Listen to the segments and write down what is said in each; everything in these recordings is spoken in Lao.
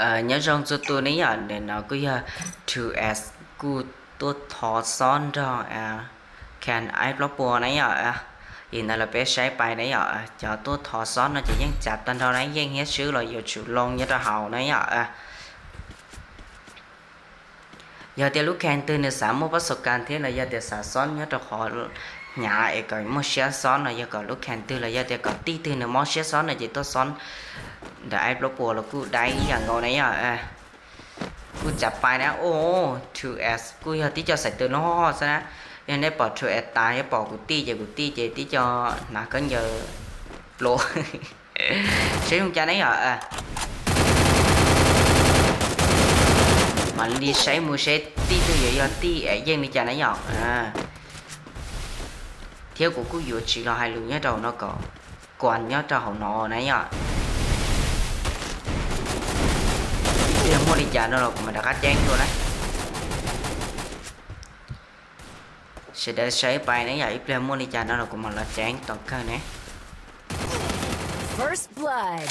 Ờ, nhớ trong cho tôi nãy giờ để nó cứ giờ two S cứ tôi thọ son đó à. Can ai blog bùa nãy giờ à. Thì nó là bé sai bài nãy giờ à. Cho tôi thọ son nó chỉ những chặt tan đâu nãy, những hết sứ là giờ chịu lông nhớ ra hậu nãy giờ à. ຢາກແຕ່ລູກແຂ່ງຕື່ນສາມ ໝົດປະສົບການເທດ ແລ້ວຢາກແຕ່ສາວສອນ ຍາດຕະຂໍຫຍາເອກກໍໝົດເຊຍສອນ ແລ້ວຢາກກໍລູກແຂ່ງຕື່ນ ແລ້ວຢາກແຕ່ກໍຕີຕື່ນໝໍເຊຍສອນ ແລ້ວຈິໂຕສອນ ດາໄອບລັອກໂປ ແລ້ວກູໄດ້ຢ່າງເງົາໃນຍາ ເອີ ກູຈັບປາຍນະ ໂອ້ ທູເອສ ກູຢາກຕິຈອດໃສ່ຕື່ນຮອດຊະນະ ຍັງໄດ້ປອດທູເອສຕາຍ ປອດກູຕີເຈ ກູຕີເຈ ຕິຈອດນະ ກໍເຢີໂລ. Sẽ không cho nãy rồi à. Mà đi sẽ mua sẽ tí tôi dựa do tí à, dân đi cho nãy rồi à. Thiếu của cú dựa chỉ lo hai lượt nhớ đầu nó có còn nhớ cho hậu nọ nãy rồi. Tí mua đi chả nó rồi mà đã cắt chén luôn đấy. Sẽ để sẽ bay nãy giờ ít mua đi chả nó rồi cũng mà lo chén toàn cơ nè. First blood.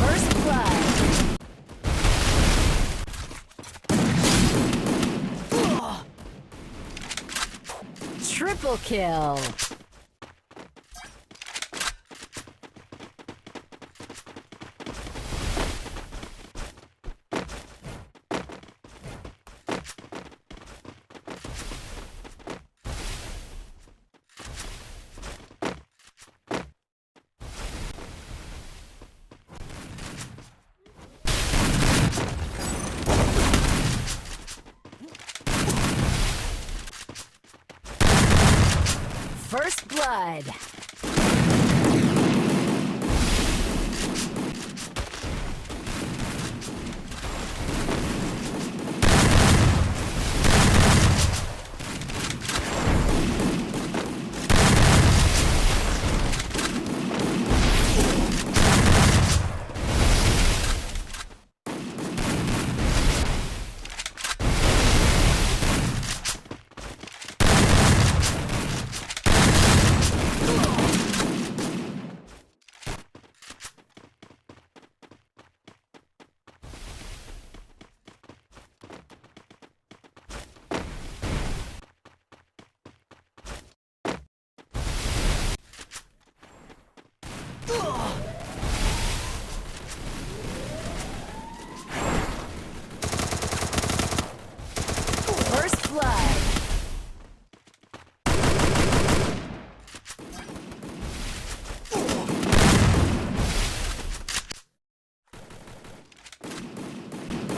First blood. Triple kill. First blood. First blood.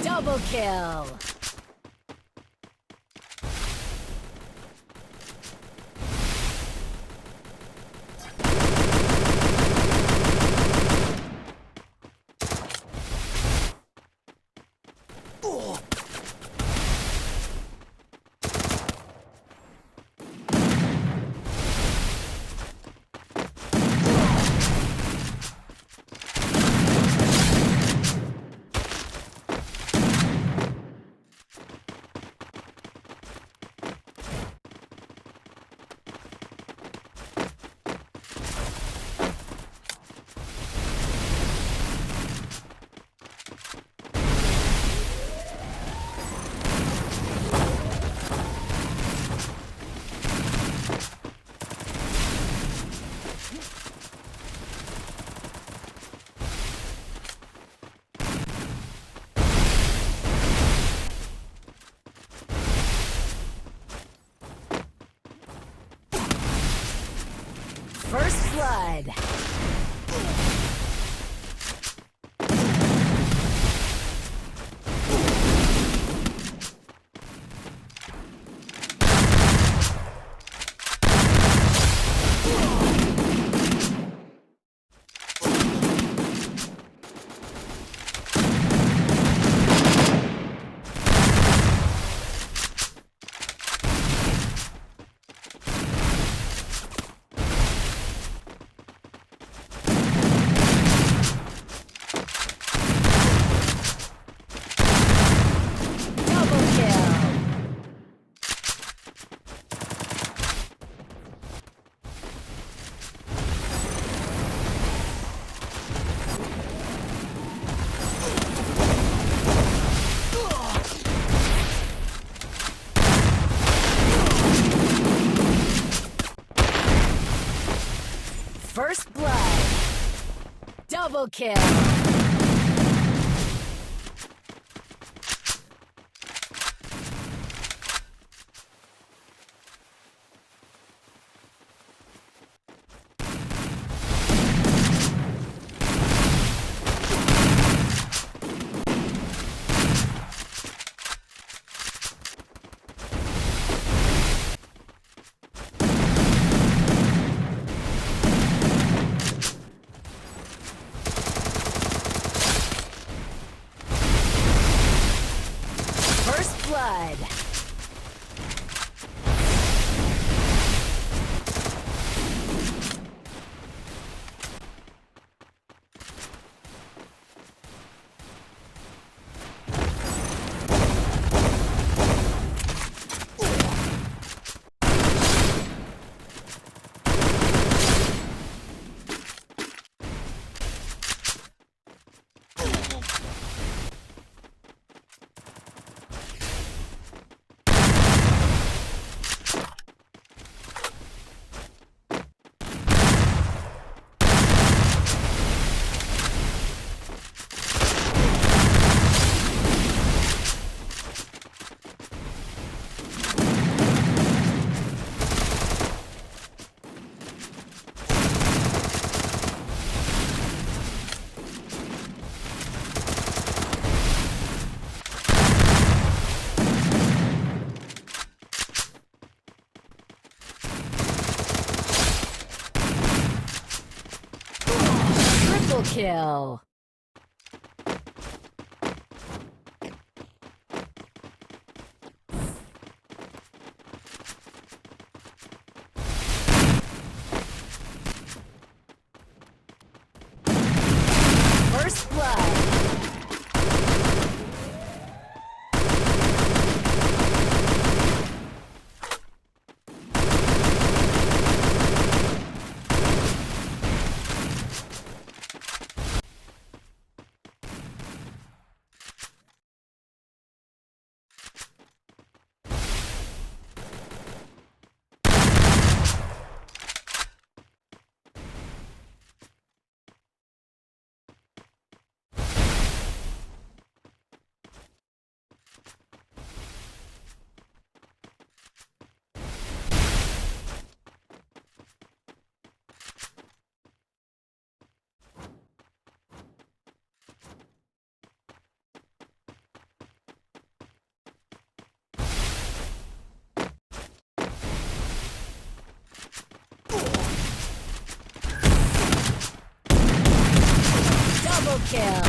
Double kill. blood. Double kill. First blood. Double kill. First blood. Triple kill. First blood. Double kill.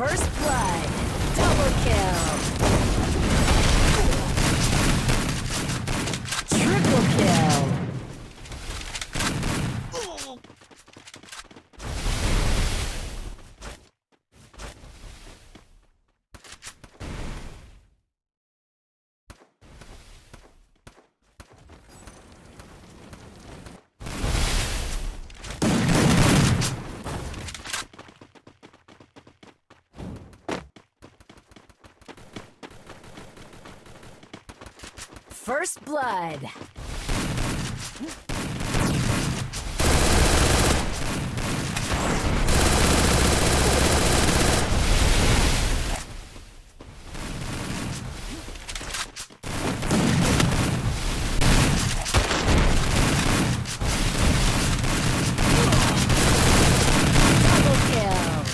First blood. First blood. Double kill.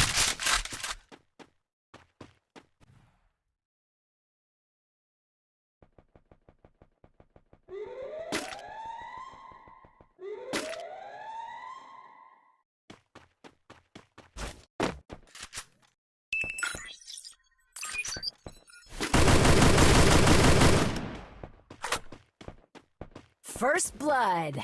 First blood.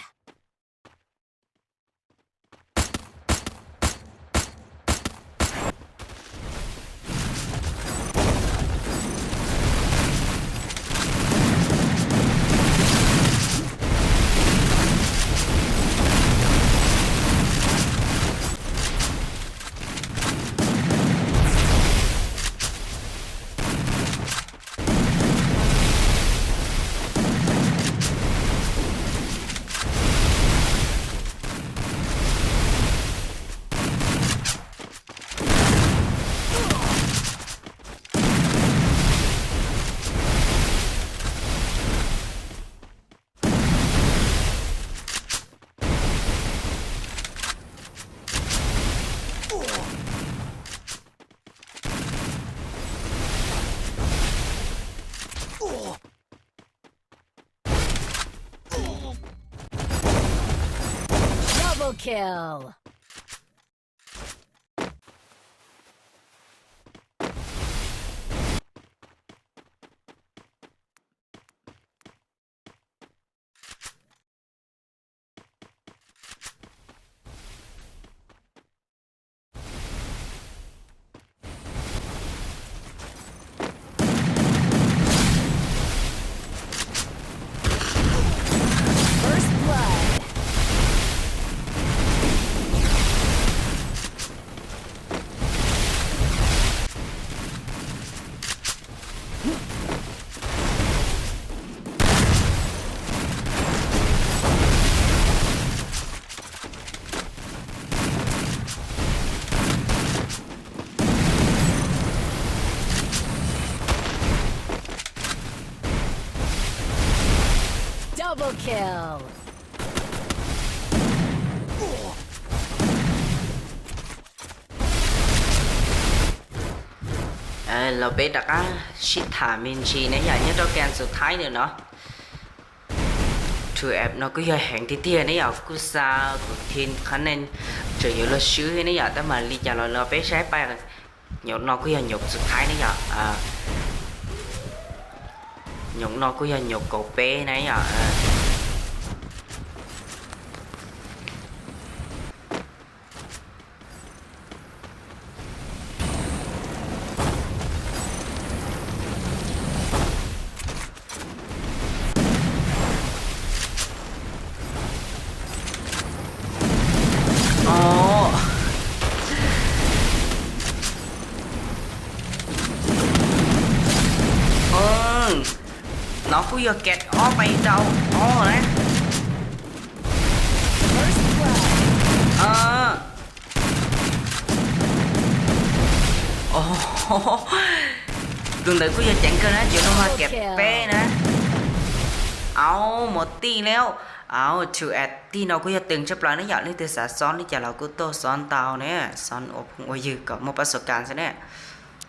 Double kill. First blood. Double kill. ເອີ ລາວເປັນດາກາ ຊິຖາມິນຊີ ໃນໄລຍະຕໍ່ແກນສຸດທ້າຍນີ້ເນາະ. ທູແອັບເນາະ ກູຢາແຫງເທຍໆ ໃນຢາກູຊາ ກູທິນ ຄະແນນ ຈະຢູ່ລະຊື່ໃນຢາຕະມາລີຈາ ລອລອເປໃຊ້ໄປ ຍົກເນາະ ກູຢາຍົກສຸດທ້າຍໃນຢາ ອາ ຍົກເນາະ ກູຢາຍົກໂກເປໃນຢາ ອາ. ອໍ ເອີ ເນາະ ກູຢາແກັດອໍໄປເຈົ້າ ອໍນະ. ເອີ ໂອ້ໂຫ ເຖິງໃດກູຢາແຈ້ງເກີນນະ ເຈົ້ານ້ອງມາເກັບເປ້ນະ. ເອົາ ໝົດຕີແລ້ວ ເອົາ ທູແອັດ ຕີເນາະ ກູຢາຕຶງຈັບລາວໃນຢາກນີ້ ແຕ່ສາຊ້ອນນີ້ຈະລາວກູໂຕຊ້ອນເຕົາແນ່ ຊ້ອນອົບຫົງໂອຍຢືກະໝົດປະສົບການຊະແນ່.